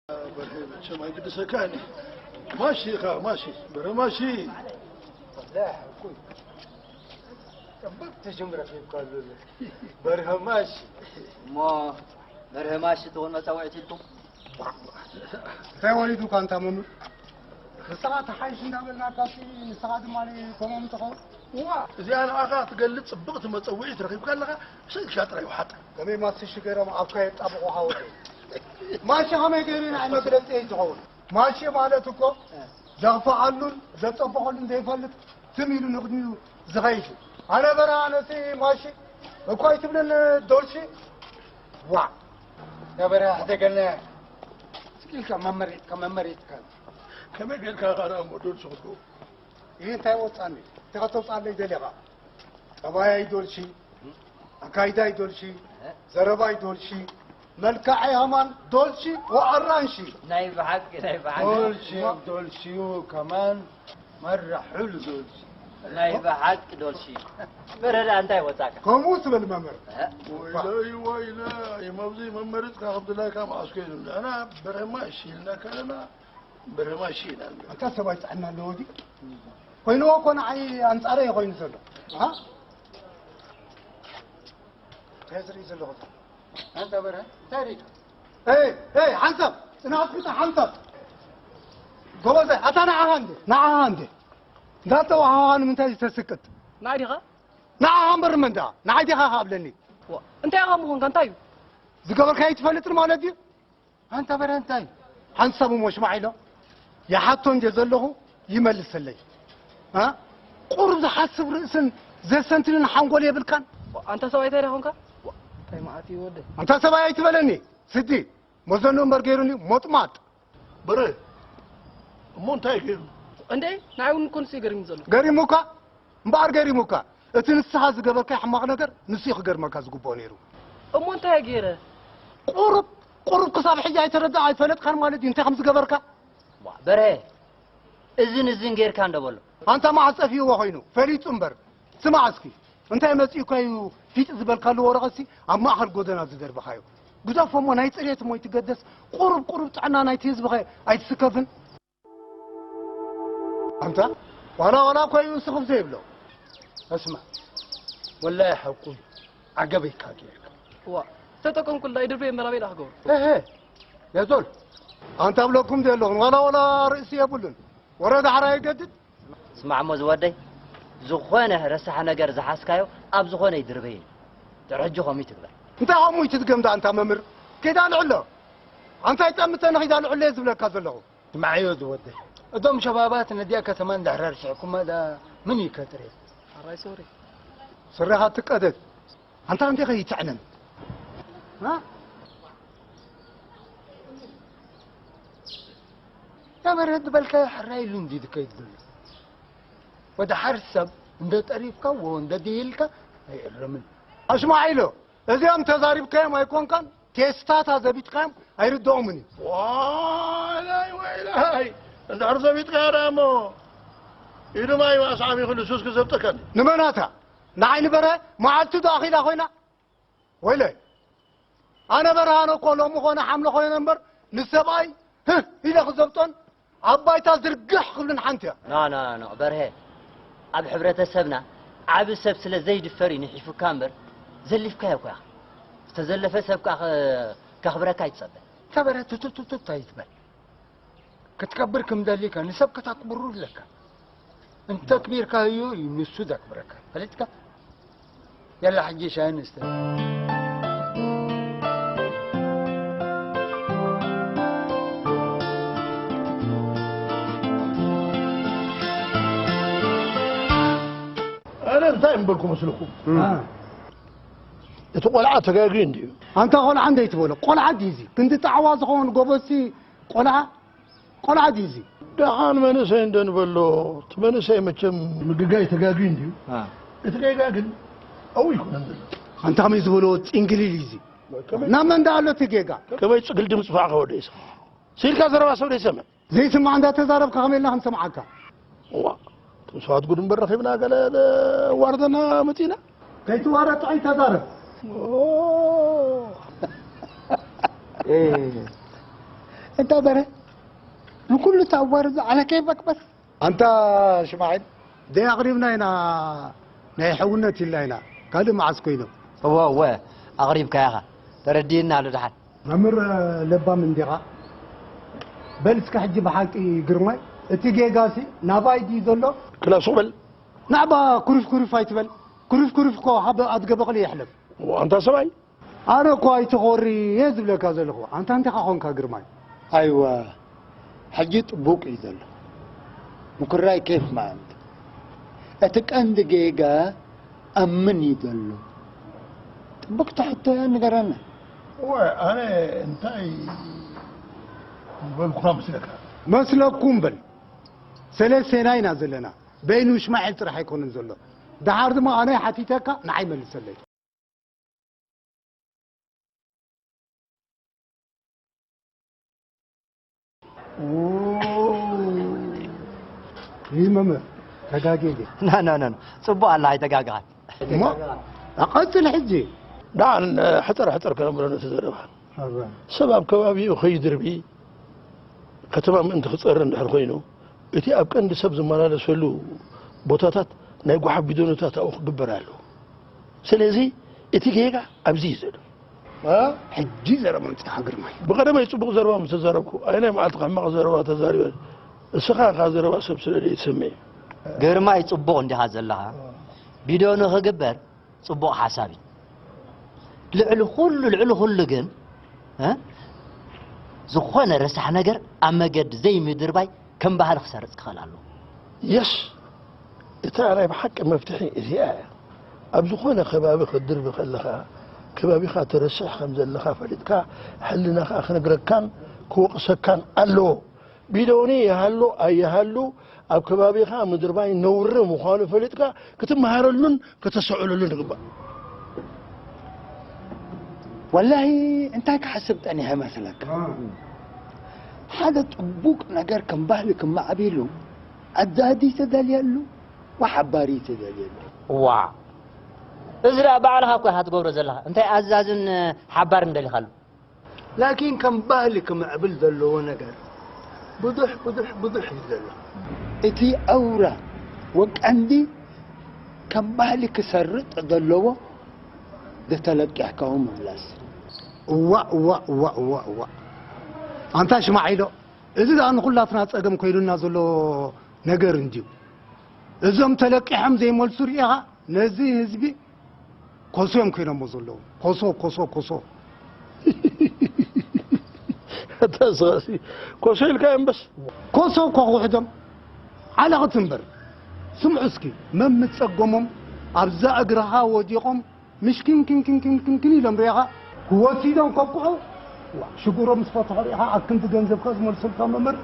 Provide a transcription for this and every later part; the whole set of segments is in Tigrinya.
በርሀ መቸም ኣይግድሰካን። ማሺ ኢኻ፣ ማሺ፣ በርሀ ማሺ። ወላሂ ሓቁ እዩ። ጽብቕቲ ሽም ረኺብካ ኣሎ። በርሀ ማሺ። እሞ በርሀ ማሺ ትኾን መጸውዒት ኢልኩም? እንታይ ወሊዱካ ኣንታ መምህር? ንስኻ ተሓይሽ እንዳበልናካ፣ ንስኻ ድማ ከምኦም ትኸውን። እዋ፣ እዚኣ ንዓኻ ትገልጽ ጽብቕቲ መጸውዒት ረኺብካ ኣለኻ። ሰይድካ ጥራይ ውሓጣ። ከመይ ማስሽ ገይሮም ኣፍካ የጣብቑኻ ወደይ? ማሺ ከመይ ገይሩ ንዓይ መግለጺ እዩ ዝኸውን? ማሺ ማለት እኮ ዘኽፍኣሉን ዘጸብቐሉን ዘይፈልጥ፣ ትም ኢሉ ንቕድሚኡ ዝኸይድ እዩ። ኣነ በራ ኣነሲ ማሺ እኮ ኣይትብልን ዶልሺ። ዋ፣ ነበረ ኣሕደገነ ስኪልካ መመሪትካ መመሪትካ። ከመይ ጌርካ ኢኻ ደኣ እሞ ዶልሺ ክትገብሮ? ይህ እንታይ ወጻኒ? እንታይ ከተውጻለይ ደሊኻ? ጠባያይ ዶልሺ፣ ኣካይዳይ ዶልሺ፣ ዘረባይ ዶልሺ፣ መልክዐይ ሃማን ዶልሺ ወኣራንሺ። ናይ ብሓቂ፣ ናይ ብሓቂ። ዶልሺ፣ ዶልሺዩ ከማን መራሑሉ ዶልሺ። ናይ ብሓቂ ዶልሺ። በረዳ እንታይ ወጻካ? ከምኡ ትብል መምህር። እ? ወይለይ፣ ወይለይ፣ መብዚ መመሪጽካ ከም ድላይካ መዓስ ኮይኑ። ንሕና በረማ እሺ ኢልና ከለና በረማ እሺ ኢና። ኣታ ሰብኣይ ጥዕና ኣለዎ ድዩ? ኮይንዎ እኮ ንዓይ ኣንጻረይ ኮይኑ ዘሎ። ኣ? እንታይ ዝርኢ ዘለኹ? ኣንታ በርሀ፣ እንታይ ርኢኻ? ኤይ፣ ኤይ፣ ሓንሳብ፣ ጽናት ፍታ፣ ሓንሳብ። ጎበዘ፣ ኣታ ንዓኻ እንዴ፣ ንዓኻ እንዴ። እንዳተዋሃሃ ንምንታይ ዝተስቅጥ? ንዓይ ዲኻ? ንዓኻ እምበር መን ደኣ? ንዓይ ዲኻ ካብለኒ። ዋ፣ እንታይ ኢኻ ምኾንካ? እንታይ እዩ? ዝገበርካዮ ትፈልጥን ማለት ድዩ? ኣንታ በረ እንታይ? ሓንሳብ እሞ ሽማዕ ኢሎ። ይሓቶ እንደ ዘለኹ ይመልሰለይ። ኣ? ቁሩብ ዝሓስብ ርእስን ዘሰንትንን ሓንጎል የብልካን? ኣንታ ሰብኣይ እንታይ ደኣ ኾንካ? እንታይ መዓት እዩ ወደይ? ኣንታ ሰብኣይ ኣይትበለኒ። ስዲ፣ መዘኑ እምበር ገይሩኒ ሞጥማጥ። በረ፣ እሞ እንታይ ገይሩ? እንዴ፣ ንዓይ እውን እኮ ንሱ እዩ ገሪሙ ዘሎ። ገሪሙካ? እምበኣር ገሪሙካ። እቲ ንስኻ ዝገበርካዮ ሕማቕ ነገር ንሱ እዩ ክገርመካ ዝግብኦ ነይሩ። እሞ እንታይ ገይረ? ቁሩብ፣ ቁሩብ ክሳብ ሕጂ ኣይተረዳእ ኣይፈለጥካን ማለት እዩ እንታይ ከም ዝገበርካ? ዋ፣ በርሀ፣ እዝን እዝን ጌርካ እንዶ በሎ። ኣንታ መዓስ ጠፊእዎ ኮይኑ? ፈሊጡ እምበር። ስማዕ እስኪ፣ እንታይ መጺኡካ እዩ ፊጥ ዝበልካሉ ወረቐትሲ ኣብ ማእከል ጎደና ዝደርበኻዮ? ግደፎ እሞ ናይ ጽሬት እሞ ይትገደስ። ቁሩብ፣ ቁሩብ ጥዕና ናይቲ ህዝብኸ ኣይትስከፍን? ኣንታ ዋላ ዋላ እኮ እዩ ስኽፍ ዘይብሎ። እስማ፣ ወላሂ ሓቁ እዩ። ዓገበይካ ጌርካ። ዋ፣ ተጠቀምኩላ፣ ይድርበ መላበይ ዳኽገብር። እህ፣ የዞል። ኣንታ ብለኩም ዘለኹን ዋላ ዋላ ርእሲ የብሉን። ወረ ዳሕራ ይገድድ። ስማዕ እሞ ዝወደይ፣ ዝኾነ ረሳሕ ነገር ዝሓዝካዮ ኣብ ዝኾነ ይድርበይ። ድሕሪ ሕጂ ከምኡ ይትግበር። እንታይ ከምኡ ይትድገም ዳ ኣንታ መምህር? ኬዳ ልዕሎ። ኣንታይ ጠምተ ንኺዳ ልዕሎ እየ ዝብለካ ዘለኹ። ስማዕዮ ዝወደይ፣ እዞም ሸባባት ነዚኣ ከተማ እንድሕር ኣርሲዕኩማ ደኣ ምን እዩ ከጥርየ? ኣራይ ሶሪ። ስረኻ ትቀደድ። ኣንታ እንዲኻ ይትዕነን። እ? ነበረ ዝበልካዮ ሕራይ ኢሉ እንዲ ዝከይድ ዘሎ። ወደ ሓር ሰብ እንደ ጠሪፍካ ወ እንደ ድሂልካ ኣይእረምን። ኣሽማዒሎ፣ እዚኦም ተዛሪብካዮም ኣይኮንካን፣ ቴስታታ ዘቢጥካዮም ኣይርድኦምን እዩ። ዋላይ ወይላይ፣ እንድሕር ዘቢጥካዮ ደኣ እሞ ኢዱ ማይ ኣስዓብ ይኽእል ሱስ ክዘብጠካ እንዲ። ንመናታ? ንዓይ ንበረ መዓልቲ ዶ ኣኺላ ኮይና? ወይለይ፣ ኣነ በርሃነ እኮ ሎሚ ኾነ ሓምለ ኮይነ እምበር ንሰብኣይ ህህ ኢለ ክዘብጦን ኣብ ባይታ ዝርግሕ ክብልን ሓንቲ እያ። ኖ፣ ኖ፣ ኖ፣ ኖ፣ በርሄ፣ ኣብ ሕብረተሰብና ዓቢ ሰብ ስለ ዘይድፈር እዩ ንሒፉካ እምበር፣ ዘሊፍካዮ እኮ ኢኻ። ዝተዘለፈ ሰብ ከኣ ከ-፣ ከኽብረካ ኣይትጸበ። ተበረ ቱቱቱቱት ኣይትበል። ክትከብር ከም ደሊካ ንሰብ ከተክብሩ ኣለካ። እንተ ኣክቢርካዮ እዩ ንሱ ዘክብረካ። ፈሊጥካ? የላ ሕጂ ሻሂ ንስተ። ኣነ እንታይ እምበልኩ መስልኩም? እ። እቲ ቆልዓ ተጋግዩ እንድዩ። ኣንታ ቆልዓ እንደይ ትበሎ? ቆልዓ ድዩ እዚ? ክንዲ ጣዕዋ ዝኸውን ጎበዝሲ ቆልዓ? ቆልዓ ድዩ እዚ? ደሓን መንእሰይ እንደ ንበሎ፣ እቲ መንእሰይ መቸም ምግጋይ ተጋግዩ እንድዩ። አ። እቲ ጌጋ ግን ኣብኡ ኣይኮነን ዘሎ። ኣንታ ከመይ ዝበሎ ጽንግሊል እዩ እዚ? ከመይ ናብ መን ደኣ ኣሎ እቲ ጌጋ? ከመይ ጽግልድም ጽፋዕካ ወደ ኢሳ? ሲልካ ዘረባ ሰብ ደይሰምዕ። ዘይስማዕ እንዳተዛረብካ ከመይ ኢልና ክንሰምዓካ? እዋ፣ እቶም ሰባት ጉድ እምበር ረኺብና ገለ ዘዋርደና መጺእና። ከይትዋረድ ጥዑይ ተዛረብ። ኦ። እ፣ እንታ በረ ንኩሉ ታዋርዶ ዓለ ኬፈክ በስ። ኣንታ ሽማዒል ደይ ኣቕሪብና ኢና ናይ ሕውነት ኢልና ኢና ካልእ መዓስ ኮይኖም። እወ እወ ኣቕሪብካ ኢኻ ተረዲእና ኣሎ ደሓን። መምህር ለባም እንዲኻ። በል እስከ ሕጂ ብሓቂ ግርማይ እቲ ጌጋሲ ናባይ ድዩ ዘሎ? ክላ ሱቕ በል። ናዕባ ኩርፍ ኩርፍ ኣይትበል። ኩርፍ ኩርፍ እኮ ካብ ኣድገ በቕሊ የሕልፍ። ኣንታ ሰብኣይ ኣነ እኮ ኣይትኾሪ እየ ዝብለካ ዘለኹ። ኣንታ እንተኻ ኾንካ ግርማይ። ኣይዋ ሕጂ ጥቡቅ እዩ ዘሎ። ምኩራይ ኬፍ ማለት እቲ ቀንዲ ጌጋ ኣብ ምን እዩ ዘሎ? ጥቡቅ ትሕቶ እያ ንገረና። እወ ኣነ እንታይ ዝበልኩኻ መስለካ? መስለኩም በል። ሰለስቴና ኢና ዘለና። በይኑ እስማኤል ጥራሕ ኣይኮነን ዘሎ። ደሓር ድማ ኣነ ሓቲተካ ንዓይ መልሰለይ። ይመመ ተጋጌ። ና ና ና ና። ጽቡቕ ኣላ ኣይተጋግኻን። እሞ ኣቐጽል ሕጂ። ደሓን ሕጽር ሕጽር ከነብሎ ነቲ ዘረባ። ኣበ። ሰብ ኣብ ከባቢኡ ከይድርቢ ከተማ ምእንቲ ክጸሪ እንድሕር ኮይኑ እቲ ኣብ ቀንዲ ሰብ ዝመላለሰሉ ቦታታት ናይ ጓሓፍ ቢዶኖታት ኣብኡ ክግበር ኣለዎ። ስለዚ እቲ ጌጋ ኣብዚ እዩ ዘሎ። እ? ሕጂ ዘረባ ምጽእኻ ግርማይ። ብቐደመይ ጽቡቕ ዘረባ ምስ ተዛረብኩ ኣየናይ መዓልቲ ሕማቕ ዘረባ ተዛሪበ? እስኻ ኢኻ ዘረባ ሰብ ስለ ዘይትሰምዕ። ግርማይ ጽቡቕ እንዲኻ ዘለኻ። ቢዶ ንኽግበር ጽቡቕ ሓሳብ እዩ። ልዕሊ ኩሉ ልዕሊ ኩሉ ግን እ? ዝኾነ ረሳሕ ነገር ኣብ መገዲ ዘይምድርባይ ከም ባህሊ ክሰርጽ ክኽእል ኣለዎ። የስ እታ ናይ ብሓቂ መፍትሒ እዚኣ እያ። ኣብ ዝኾነ ከባቢ ክትድርቢ ከለኻ ከባቢኻ ትረስሕ ከም ዘለኻ ፈሊጥካ ሕልናኻ ክነግረካን ክወቕሰካን ኣለዎ። ቢዶኒ ይሃሉ ኣይሃሉ ኣብ ከባቢኻ ምድርባይ ነውሪ ምዃኑ ፈሊጥካ ክትመሃረሉን ከተስተውዕለሉን ይግባእ። ወላሂ እንታይ ክሓስብ ጠኒሐ መስለካ? ሓደ ጥቡቅ ነገር ከም ባህሊ ክማዕቢሉ ኣዛዲ ተደልየሉ ወሓባሪ ተደልየሉ። ዋ እዚ ደኣ ባዕልኻ እኮ ኢኻ ትገብሮ ዘለኻ እንታይ ኣዛዝን ሓባርን ደሊኻሉ። ላኪን ከም ባህሊ ክምዕብል ዘለዎ ነገር ብዙሕ ብዙሕ ብዙሕ እዩ ዘሎ። እቲ ኣውራ ወቀንዲ ከም ባህሊ ክሰርጥ ዘለዎ ዝተለቂሕካዎ ምምላስ። እዋእ እዋእ እዋእ እዋእ እዋእ ኣንታ ሽማዒሎ እዚ ደኣ ንኹላትና ጸገም ኮይኑና ዘሎ ነገር እንድዩ። እዞም ተለቂሖም ዘይመልሱ ርኢኻ ነዚ ህዝቢ ኮሶ እዮም ኮይኖሞ ዘለዉ። ኮሶ ኮሶ ኮሶ። ተስኻሲ ኮሶ ኢልካ እምበስ። ኮሶ እኮ ክውሕዶም ዓለቕቲ እምበር። ስምዑ እስኪ መምጸጎሞም ኣብዛ እግርኻ ወዲቖም ምሽ ኪንኪንኪንኪንኪን ኢሎም ርኢኻ ክወሲዶም ከብቅዑ ሽጉሮም ምስ ፈትሖ ርኢኻ ኣብ ክንዲ ገንዘብካ ዝመልሱልካ መምህር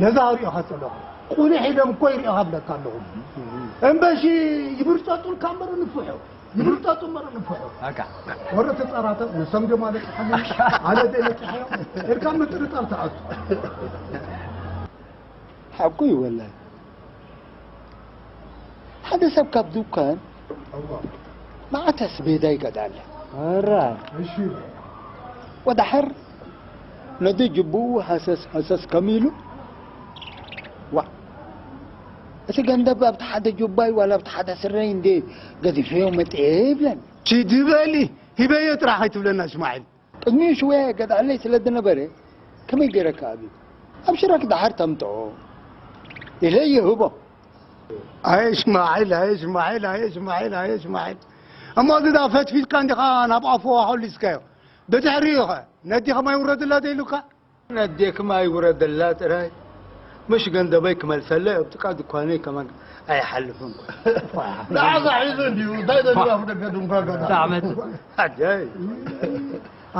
ነዛ ሪኢኻ ጸለኹ ቁሊሕ ኢሎም እኮ ይርኢኻ ብለካ ኣለኹ እምበሺ ይብርጸጡልካ እምበር ንፍሑ ይብርጸጡ እምበር ንፍሑ በቃ ወረ ተጸራተ ንሶም ዶ ማለት ሓሊ ኣነ ዘይነጥሕዮ ኢልካ ምጥርጣር ተኣቱ ሓቁ ይወላል ሓደ ሰብ ካብ ዱካን መዓት ኣስቤዛ ይገዝኣለ። ኣራ። እሺ። ወድሓር ነቲ ጅቡኡ ሃሰስ ሃሰስ ከሚሉ ዋእ እቲ ገንዘብ ኣብቲ ሓደ ጁባይ ዋላ ኣብቲ ሓደ ስረይ እንዴ ገዲፈዮ መጥየ ይብለኒ። ችዲ በሊ ሂበዮ ጥራሕ ኣይትብለና እስማዒል። ቅድሚኡ ሽወያ ይገድኣለይ ስለ ዝነበረ ከመይ ገይረ ክኣቢ ኣብ ሽረክ ደሓር ተምጥኦ ኢለ ይህቦ። ኣየ ሽማዒል ኣየ ሽማዒል ኣየ ሽማዒል ኣየ ሽማዒል እሞ እዚ ዳ ፈትፊትካ እንዲኻ ናብ ኣፍዋ ኾሊስካዮ ብድሕሪኡ ኸ ነዲኽም ኣይውረድላ ዘይሉካ ነዴክም ኣይውረደላ ጥራይ ምሽ ገንዘበይ ክመልሰለይ ኣብ ጥቃ ድኳነይ ከማን ኣይሓልፍን። ንዓኻ ሒዙ እንድዩ እንታይ ደሊኻ ኣብ ደገ ድንኳን ገዛ።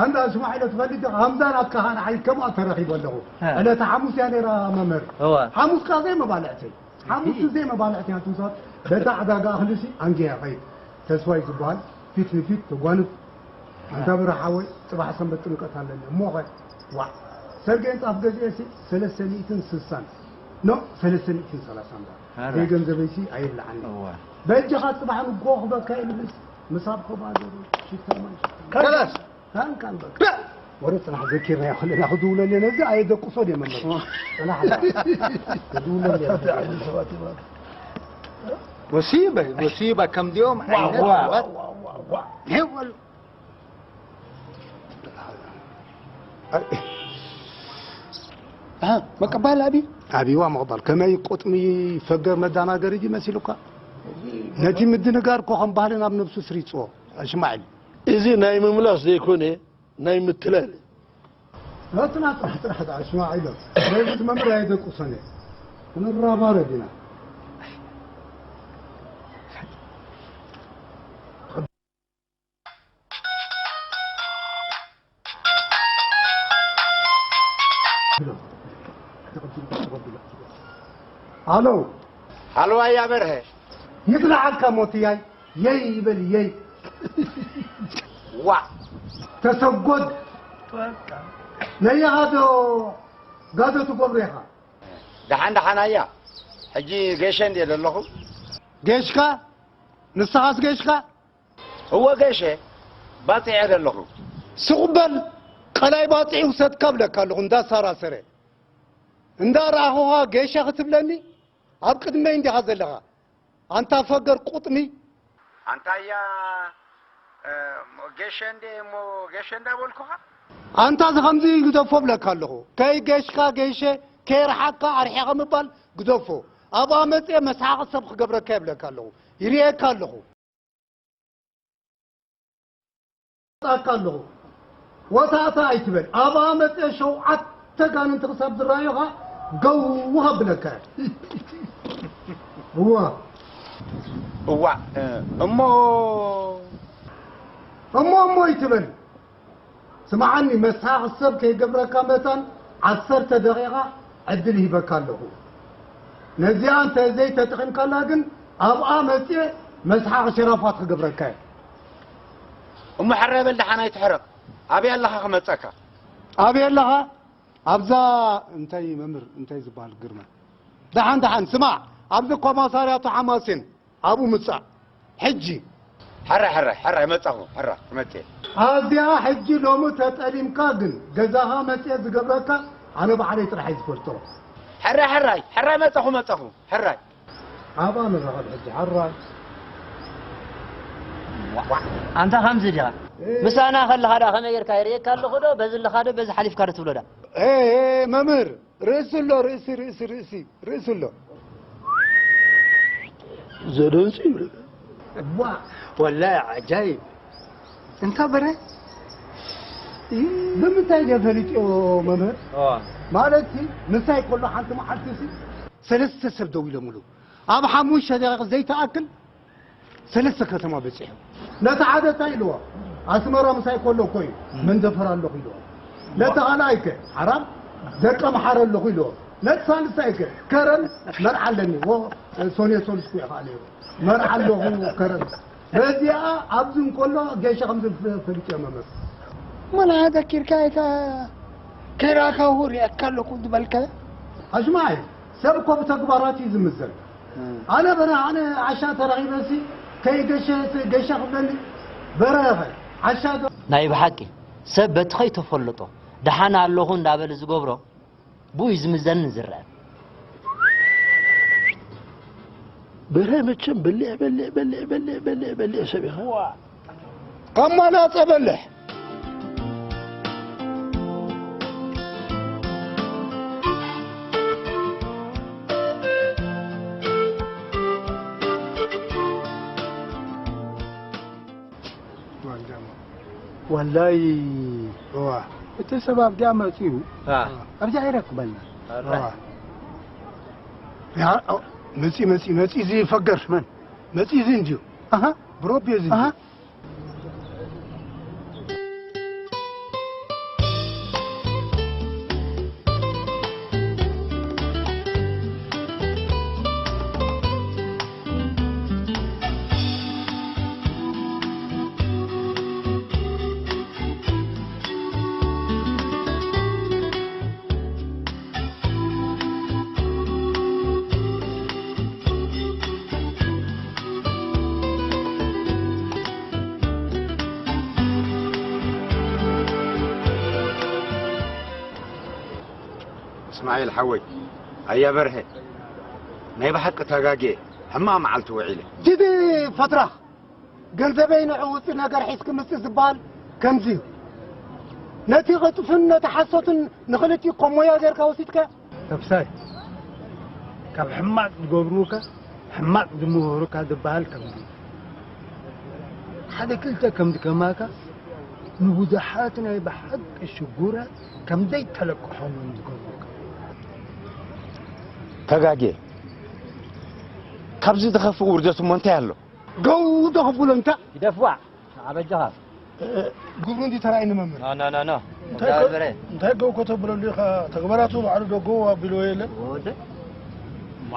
ኣንታ እስማዒል ትፈልጥ ዲኻ? ሃምዛ ናትካ ኸኣ ንዓይ ከምኣ ተረኺበ ኣለኹ። ዕለተ ሓሙስ እያ ነይራ መምህር። ሓሙስ ከኣ ዘይመባልዕተይ ሓሙስ ዘይመባልዕተይ ኣቱም ሰባት በታ ዕዳጋ እኽልሲ ኣንጊያ ኸይድ ተስፋይ ዝበሃል ፊት ንፊት ተጓንፍ ኣንታ ብርሓወይ ጽባሕ ሰንበት ጥምቀት ኣለኒ እሞኸ ዋዕ ሰርገን ጣፍ ገዚኤሲ ሰለስተ ሚእትን ስሳን ኖ ሰለስተ ሚእትን ሰላሳን ዳ ኣረ። ዘይገንዘበይሲ ኣይብልዓኒ እዋ። በእጅኻ ጽባሕ ንጎ ክበካ ኢልምስ ምሳብ ኮባ ዘሩ ሽተማን ሽተማን ከላስ ታንካን በቃ ወረ ጽናሕ ዘኪርናዮ ከለና ክድውለሉ ነዚ ኣየደቅሶ ድየ መምህር? ጽናሕ ክድውለሉ ነዚ። ሙሲባ ሙሲባ ከምዚኦም ዓይነት ሰባት ይወሉ። መቀባል ኣቢ ኣቢዋ መቕባል ከመይ ቁጥሚ ፈገር መዳናገሪ ድዩ መሲሉካ? ነቲ ምድንጋር እኮ ከም ባህልን ኣብ ነብሱ ስሪጽዎ። እስማዒል። እዚ ናይ ምምላስ ዘይኮነ ናይ ምትላል። ናትና ጥራሕ ጥራሕ ደኣ እስማዒሎ። ረይት መምህር ኣይደቁሰነ። ክንራባረብ ኢና። ኣሎ። ሃለዋይ ኣበርሀ። ይጽናዓካ ሞትያይ። የይ ይበል የይ። ዋ ተሰጎድ። ነያኻ ዶ ጋዶ ትገብሮ ኢኻ? ደሓን ደሓን ኣያ። ሕጂ ገሸ እንድየ ዘለኹ። ጌሽካ? ንስኻስ ጌሽካ? እወ ገሸ ባጽዐ ዘለኹ። ስቕ በል። ቀላይ ባጽዒ ውሰድካ ብለካ ኣለኹ እንዳሳራሰረ። እንዳረኣኹኻ ጌሸ ክትብለኒ? ኣብ ቅድመይ እንዲኻ ዘለኻ ኣንታ ፈገር ቁጥሚ። ኣንታያ እ፣ ጌሸ እንዴ እሞ ጌሸ እንዳበልኩኻ። ኣንታ እዚ ከምዚ ግደፎ ብለካ ኣለኹ። ከይ ጌሽካ ጌሸ ከይረሓካ ኣርሒኻ ምባል ግደፎ። ኣብኣ መፅየ መስሓቕ ሰብ ክገብረካ ይብለካ ኣለኹ። ይርእየካ ኣለኹ። ጣካ ኣለኹ። ወታእታ ኣይትበል። ኣብኣ መፅየ ሸውዓተ ጋንንቲ ክሳብ ዝረኣዩኻ ገው ከብለካ። እዋ እዋ እ፣ እሞ እሞ እሞ ኣይትበል። ስምዓኒ፣ መስሓቕ ሰብ ከይገብረካ መታን ዓሰርተ ደቂቓ ዕድል ሂበካ ኣለኹ። ነዚኣ እንተ ዘይተጠቒምካላ ግን ኣብኣ መፅየ መስሓቕ ሸራፋት ክገብረካ እየ። እሞ ሕራይ በል ደሓን ኣይትሕረቕ። ኣበይ ኣለኻ ክመፀካ? ኣበይ ኣለኻ? ኣብዛ እንታይ መምህር እንታይ ዝበሃል ግርማ? ደሓን ደሓን ስማዕ፣ ኣብዚ ኮማሳርያቱ ሓማሴን ኣብኡ ምጻእ ሕጂ። ሕራይ ሕራይ ሕራይ መጻኹ ሕራ ክመጽእ። ኣብዚኣ ሕጂ ሎሚ ተጠሊምካ ግን ገዛኻ መጽየ ዝገብረካ ኣነ ባዕለይ ጥራሕ እየ ዝፈልጦ። ሕራይ ሕራይ ሕራይ መጻኹ መጻኹ ሕራይ። ኣብኣ ንራኸብ ሕጂ ሕራይ። ኣንታ ከምዚ ዲኻ? ምሳና ከለኻ ደኣ ከመይ ጌርካ ይርእየካ ኣለኹ ዶ በዚ ኣለኻ ዶ በዚ ሓሊፍካ ዶ ትብሎ ደኣ? ኤ፣ ኤ፣ መምህር ርእሲ ኣሎ ርእሲ ርእሲ ርእሲ ርእሲ ኣሎ። ዘደንጽ ይብለካ። ዋ ወላሂ ዓጃይብ። እንታ በረ ብምንታይ ገ ፈሊጥዮ መምህር? ማለት ምሳይ ከሎ ሓንቲ መዓልቲ ሲ ሰለስተ ሰብ ደው ኢሎምሉ ኣብ ሓሙሽተ ደቂቕ ዘይተኣክል ሰለስተ ከተማ በጺሑ። ነቲ ሓደ እንታይ ኢልዎ? ኣስመራ ምሳይ ከሎ እኮ እዩ መንደፈር ኣለኹ ኢልዎ። ነቲ ካልኣይ ከ ሓራም ደቀ ምሓረ ኣለኹ ኢልዎ። ነቲ ሳልሳይ ከ ከረን መርዓ ኣለኒ። ዎ ሶኔ ሶልስኩ ኢኻ ነይሩ መርዓ ኣለኹ ከረን። በዚኣ ኣብዚ እንከሎ ጌሸ ከም ዝፈ- ፈሊጠ መመስ። መላ ዘኪርካ ኢኻ ከይራእካሁ ሪኣካ ኣለኹ ዝበልካ። ኣሽማይ ሰብ እኮ ብተግባራት እዩ ዝምዘን። ኣነ በረ ኣነ ዓሻ ተረኺበሲ ከይገሸ ገሸ ክብለኒ በረኸ ዓሻ ዶ ናይ ብሓቂ ሰብ በቲ ከይተፈለጦ ደሓን ኣለኹ እንዳበለ ዝገብሮ ብኡ እዩ ዝምዘንን ዝረኣን። በረ መቸም በሊዕ በሊዕ በሊዕ በሊዕ በሊዕ በሊዕ ሰብ ኢኻ። ከማና ጸበልሕ ዋላይ እዋ እቲ ሰብ ኣብዚኣ መፅኡ አ፣ ኣብዚኣ ይረክበና። ኣረ። እዋ ያ መጺ መጺ መጺ እዚ ፈገር መን መጺ እዚ እንዲዩ ኣሃ ብሮቤ እዚ ኣሃ እንዲዩ እስማዒል ሓወይ፣ ኣያ በርሀ፣ ናይ ብሓቂ ተጋግየ፣ ሕማቕ መዓልቲ ውዒለ። ጅዲ ፈትራኽ፣ ገንዘበይ ንዑ ውፅእ ነገር ሒዝኪ ምፅእ ዝበሃል ከምዚ እዩ። ነቲ ቅጥፍን ነቲ ሓሶትን ንኽልቲኡ ከም ሞያ ጌርካ ወሲድካ። ነብሳይ፣ ካብ ሕማቕ ዝገብሩካ ሕማቕ ዝምወሩካ ዝበሃል ከምዚ እዩ። ሓደ ክልተ ከምዚ ከማካ ንብዙሓት ናይ ብሓቂ ሽጉራት ከም ዘይተለቅሖም እዮም ዝገብሩካ። ተጋጌ፣ ካብዚ ዝኸፍእ ውርደት እሞ እንታይ ኣሎ? ገው ዶ ክብሎ እንታ? ግደፍዋ፣ ኣበጃኻ። ግብሩ እንዲ ተራእይኒ መምህር። ና፣ ና፣ ና፣ ና። እንታይ እንታይ ከ-፣ በርበረ? እንታይ ገው ከተብለሉ ኢኻ? ተግባራቱ ባዕሉ ዶ ገው ኣቢልዎ የለ? ወደ-፣ ዋ።